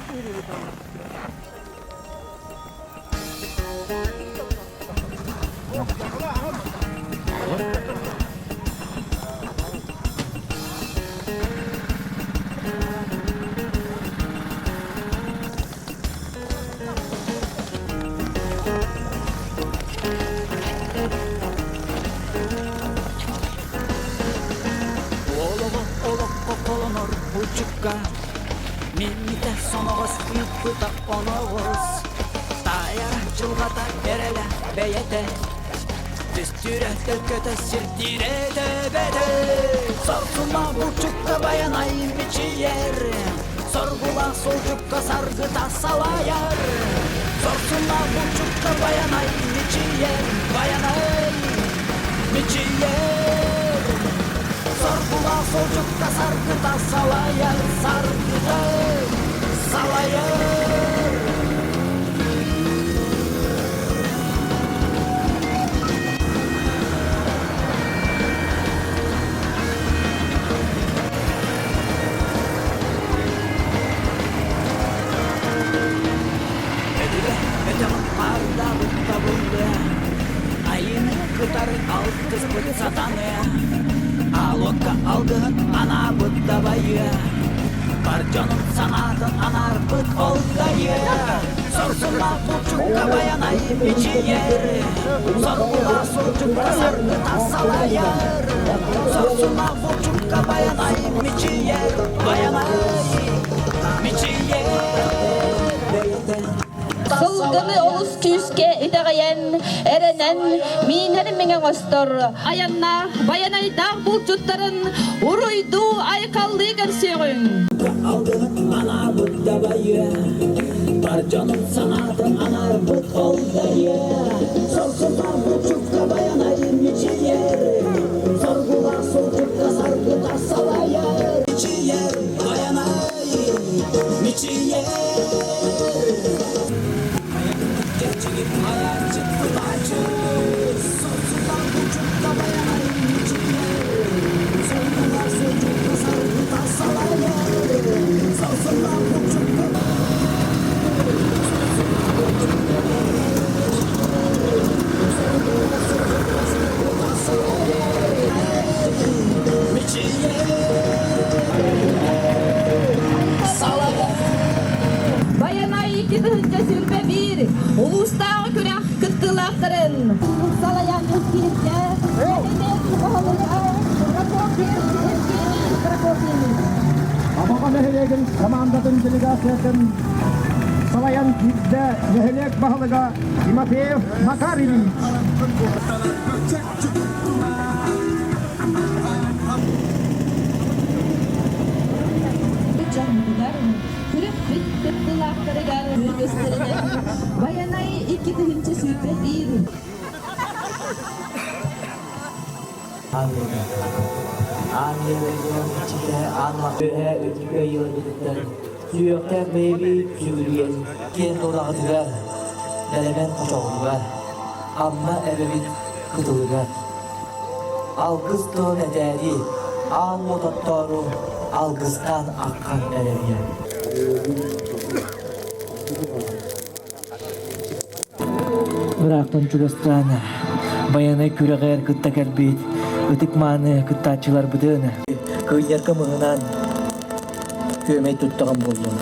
Олоҕу олоххо холонор булчукка Миннитэ соноҕос ыыппыта оноҕос Таайара дьылҕата эрэлэ бэйэтэ Түстүүрэ төлкөтө сирдиирэ төбөтө Сорсума булчукка байанай мичийэр Соргулаах суолдьукка саргыта салайар Сорсума булчукка байанай мичийэр Байанай мичийэр Соргулаах суолдьукка саргыта салайар Саргыта салайар. Өбүгэ өтөҕүн паардаабыт табыллыа, Айыыны кытары алтыспыт сатаныа, Аалокка алгыһын анаабыт дабайыа, Бар дьонун санаатын анаарбыт ол дайыа. Сорсуннаах булчукка байанай мичийэр, Соргулаах сурдьукка саргыта салайар. Сорсуннаах булчукка байанай мичийэр, Байанай мичийэр. Сылгыны олус күүскэ итэҕэйэн, эрэнэн, миинэр миҥэ оҥостор айаннаах, байанайдаах булчуттарын уруйдуу айхаллыы көрсүөҕүҥ. Алгыһын анаабыт дабайыа, бар дьонун санаатын анаарбыт ол дайыа. Сорсуннаах булчукка байанай мичийэр, соргулаах сурдьукка саргыта салайар. Мичийэр байанай, мичийэр. Байанай 2021 улуустааҕы күрэх кыттыылаахтарын салайан киирдэ нэһилиэк баһылыга Прокопьев Евгений Прокопьевич. Абаҕа нэһилиэгин командатын делегациятын салайан киирдэ нэһилиэк баһылыга Тимофеев Макар Ильич. Дьоммутугар күрэхпит кыттыылаахтарыгар үгэстэринэн Байанай 2021 Аан иччитэ аан үөһээ үрдүкү айыыларбытыттан сүһүөхтээх бэйэбит сүгүрүйэн киэн туораҕытыгар, бэлэмэн хочоҕутугар, Амма эбэбит кытылыгар алгыс тылын этээри, аан уот оттоору алгыстаан аххан эрэбиэ. Ыраахтан чугастаан Байанай күрэҕэр кытта кэлбит ытык-мааны кыттааччыларбытын кыйарга мыһынан күөмэй туттаҕым буоллун.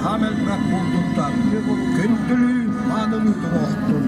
Хамелбрат булдуттар күндүлүү маанылыы туруохтун.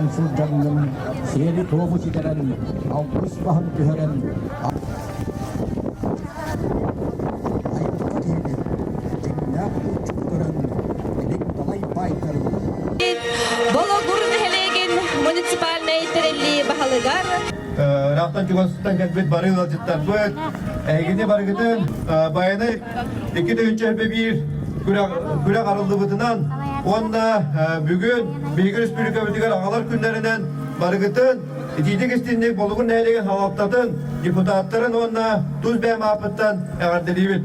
Кэлэн сылдьаҥҥын сиэри-туому ситэрэн, алгыс баһын түһэрэн, айылҕа киһини, дьиҥнээх булчуту көрөн, илик далай баайдарын Бологур нэһилиэгин муниципальнай тэриллии баһылыгар Ыраахтан чугастан кэлбит бары ыалдьыттарбыт, эһигини барыгытын Байанай 2001 күрэх арыллыбытынан уонна бүгүн биһиги республикабытыгар аҕалар күннэринэн барыгытын итиитик истинник Болугур нэһилиэгин салалтатын, депутаттарын уонна тус бэйэм ааппыттан эҕэрдэлиибит.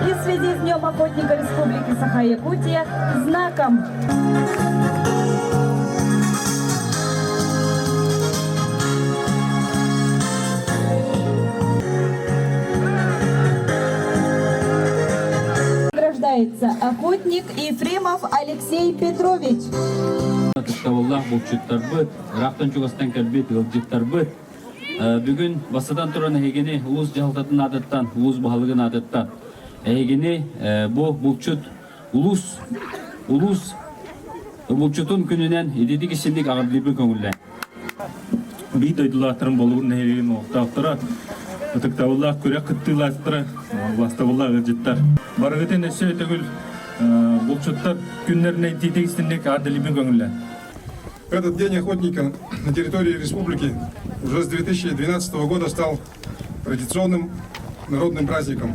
И в связи с Днем охотника Республики Саха-Якутия знаком Награждается охотник Ефремов Алексей Петрович. Ытыктабыллаах булчуттарбыт, ыраахтан чугастан кэлбит ыалдьыттарбыт, бүгүн бастатан туран эһигини улуус дьаһалтатын аатыттан, улуус баһылыгын аатыттан эһигини бу булчут улуус улуус булчутун күнүнэн ититик истинник аҕырдыыбын көҥүллээн. Биир дойдулаахтарын Болугур нэһилиэгин олохтоохторо, ытыктабыллаах күрэх кыттыылаахтара, убастабыллаах ыалдьыттар. Барыгытын өссө төгүл булчуттар күннэринэн итиитик истинник аадалибын көҥүллээн. Этот день охотника на территории республики уже с 2012 года стал традиционным народным праздником.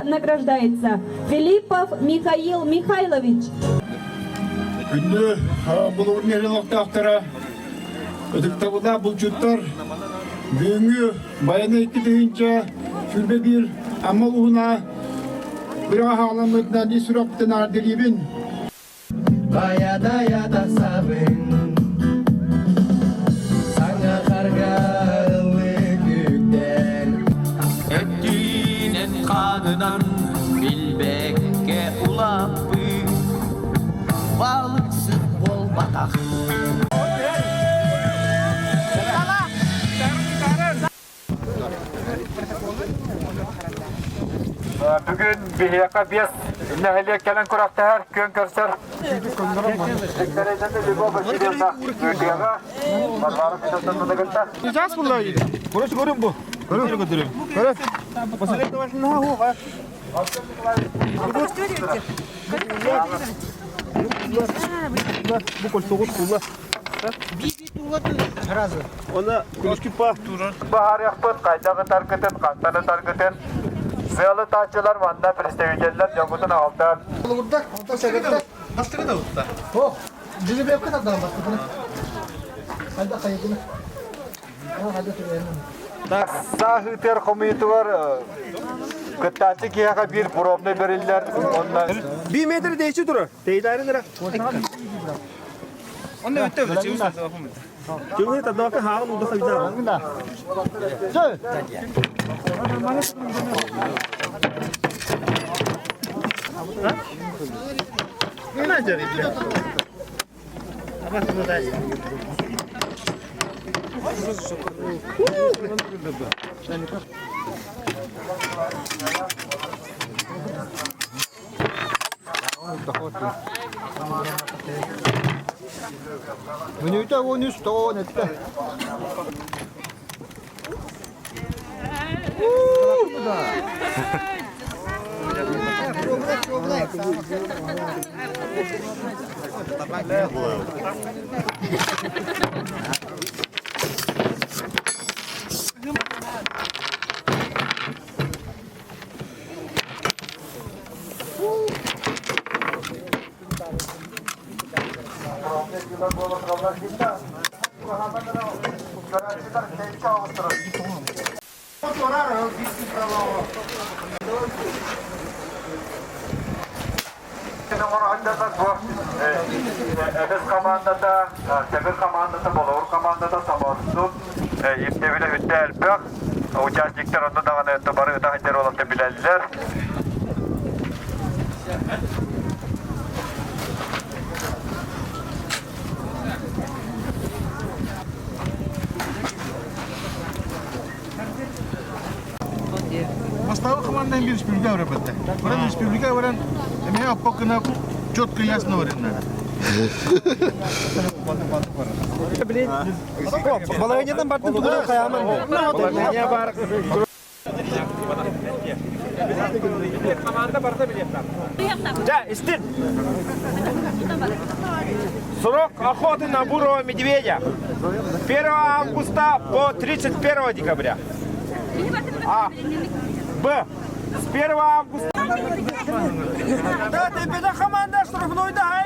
Награждается Филиппов Михаил Михайлович. Күндү Болугур нэһилиэктээхтэрэ, ытыктабыллаах булчуттар, бүгүҥҥү Байанай 2021 Амма улууһуна күрэҕэ хаалламмытынан ис сүрэхпитин эҕэрдэлиибин. Баядая тахсабын Саҥа харга ыллык үктэр Өттүүнэн хаанынан билбэккэ улааппыт балыксыт буолбатах. Бүгүн биһиэхэ биэс нэһилиэк кэлэн күрэхтэһэр, күөн көрсөр. Виктория Любовь Васильевна Ыытыаҕа Варвара Федотовна кытта. Сейчас булла Көрөс көрүм бу. Көрүм көрүм. Көрө. Бу кольцоҕут кулла. Она күлүскүппа. Баһарыахпыт хайдах ытаргытын, хантан ытаргытын сыалы тааччылар манна представителлэр дьоҥҥутун аҕалтаан. Олугурда, онтон сэгэтте. Бастыгы да утта. О, дьүлүбүөккэ тардан бастыгына. Хайда хайдына. Сааһытыар хомуйутугар кыттааччы киһиэхэ биир пробный бэриллэр. Онно Bir metre değişi durur. Teydarin lira. Онно өттө Чугуй таддака хаалын удах хайда. Мүнүүтэ 13 тоҕон эттэ. Эбис командата, Тэбир командата, Болоор командата, Саморсун, ирдэбилэ үттэ элбэх. Участниктар онно даҕаны бары ытах билэллэр. Бастакы команда республика барабатта. Баран республика баран эмиэ оппоккына четко ясно барынна. Балаганьядан бардым тудуран хаяман. Балаганья бар. Команда барда билет. Да, истин. Срок охоты на бурого медведя 1 августа по 31 декабря. А. Б. С 1 августа. Да, ты беда команда штрафной да,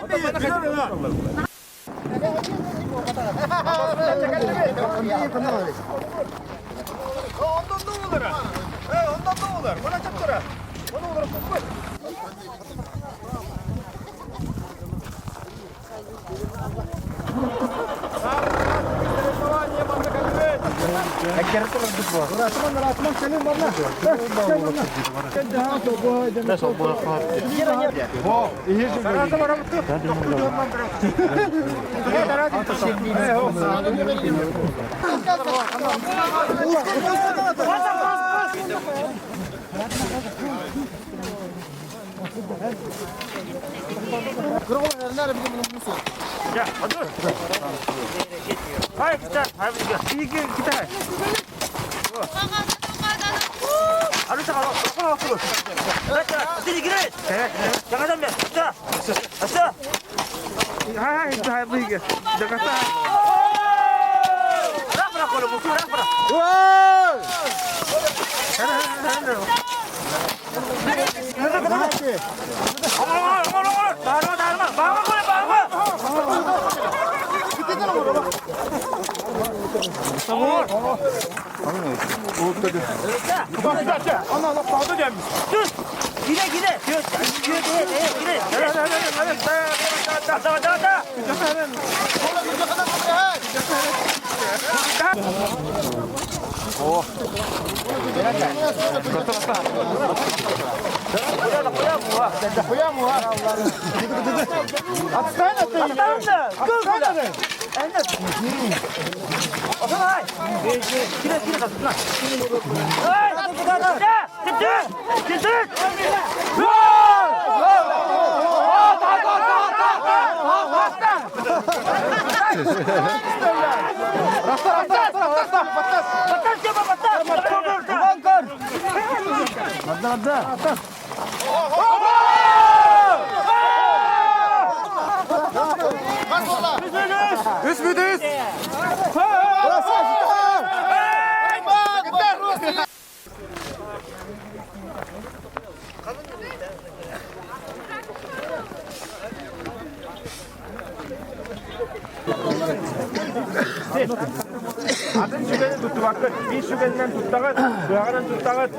Атын сүгэни туттубаккыт, биир сүгэнинэн туттаҕыт, быһаҕынан туттаҕыт.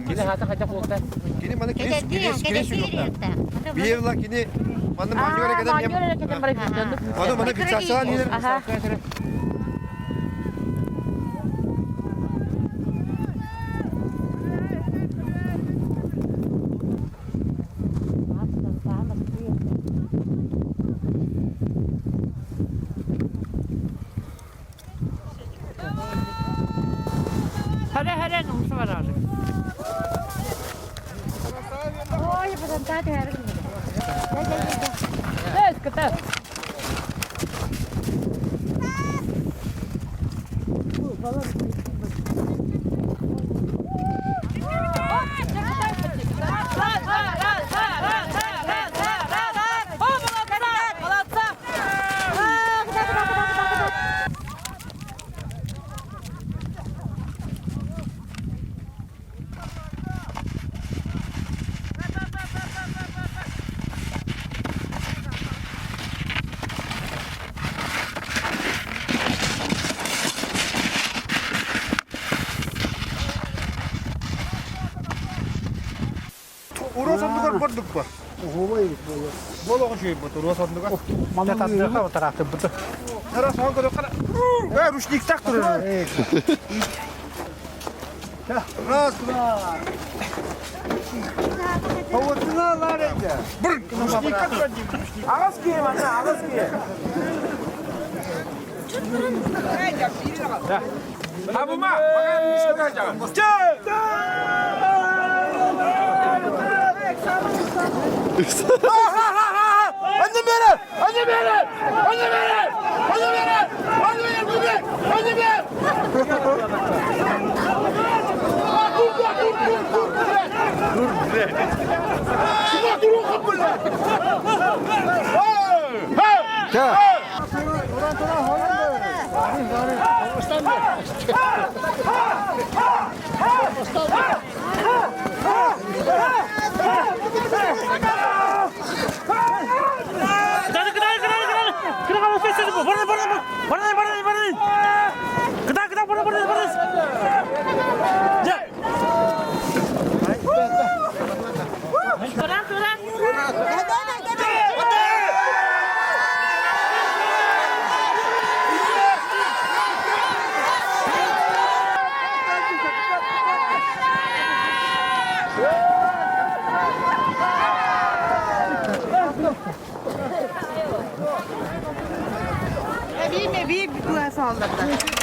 Кини хата хата буолта. Кини маны кини кини сүгүөхтэ. Биевла кини манны маанньугар экедем Маны маны фиксациялаан иһэр. Хара-хара умса барар. Ой, потом Эс, кытар. Урос оннугар бурдук ба. Болоҕу үчүгэй урос оннугар. Манна тардыха тараахтырбыты. Раз он көрө Э, ручниктах турар. Раз, два. Павутина ларенде. Бр, ручникка турар Ағас кие, манна, ағас кие. Абума, Эбии бүтүн салдырды.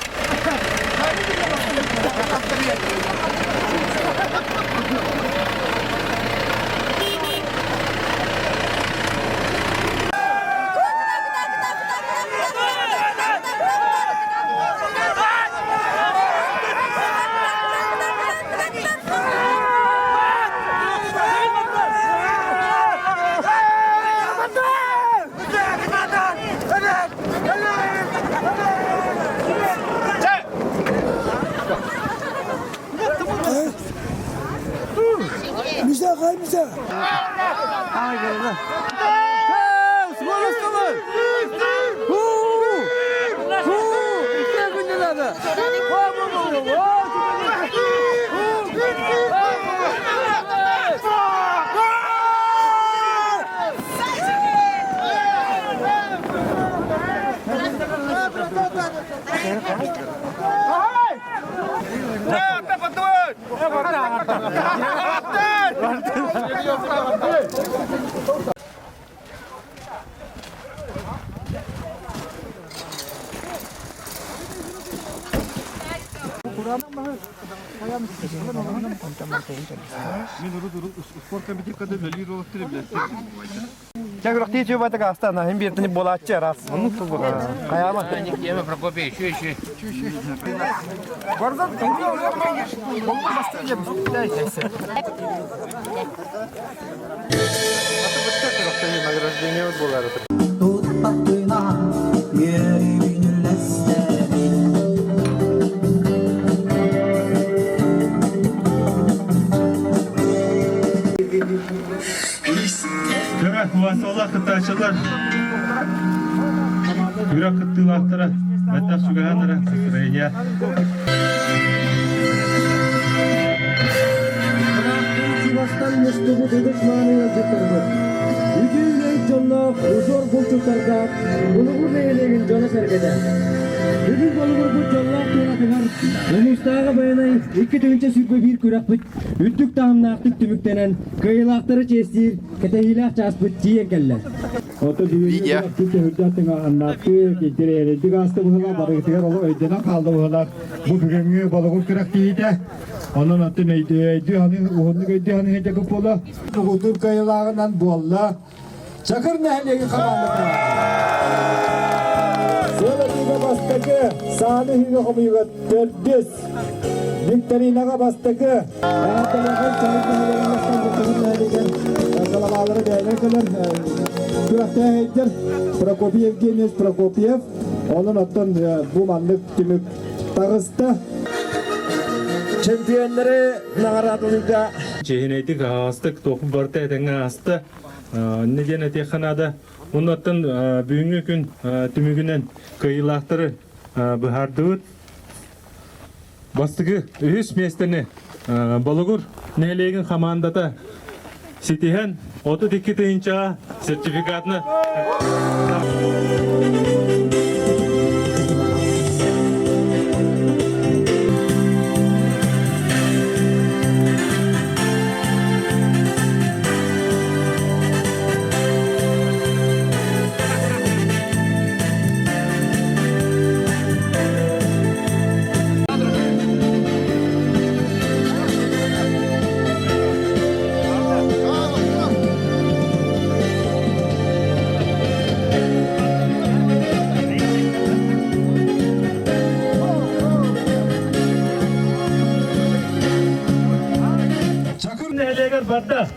Чаграхти чубата каста хим биртини болааччы раз. Каяма. Прокопий, еще, еще. Күрэх убастабыллаах кыттааччылар, күрэх кыттыылаахтара, бэттэх чугаһааннара, настроение. Чугастан мустубут ытык-мааны ыалдьыттарбыт. Үтүө үлэһит дьонноох удьуор булчуттарга Болугур нэһилиэгин дьоно-сэргэтэ. Бүгүн Болугурбут дьоллоох туонатыгар улуустааҕы Байанай 2021 күрэхпит үрдүк таһымнаахтык түмүктэнэн, кыайыылаахтары чиэстиир кэтэһиилээх чааспыт тиийэн кэллэ. Ото бүгүҥҥү күрэхпит төһүрдээх тыҥааһыннаахтык, интэриэһинэйдик ааста быһыылаах, барыгытыгар олох өйдөнөн хаалла быһыылаах. Бу бүгүҥҥү Болугур күрэхтэһиитэ. Онон оттон өйдүү саныы, уһуннук өйдүү саныы сылдьаргыт буолуо. Муҥутуур кыайыылааҕынан буолла Чакыр нэһилиэгин хамаандата. Сыал бастакы, сааны үһүгэ хомуйуга төрдүс. Викторинаҕа бастакы. Саламаалары бэйэлэр кэлэр күрэхтэһэйдэр Прокопий Евгеньевич Прокопьев. Онон оттон бу маннык түмүк таҕыста. Чемпионнары наҕараадалыырга Чиэһинэйдик аһаҕастык туохпут барыта этэҥҥэ ааста. Иннэ диэн этиэххэ наада. Оннуттан бүгүҥҥү күн түмүгүнэн кыайыылаахтары быһаардыбыт. Бастакы үһүс миэстэни Болугур нэһилиэгин хамаандата ситиһэн 32 тыһыынчаҕа сертификатны Чакыр нэһилиэгэр барда.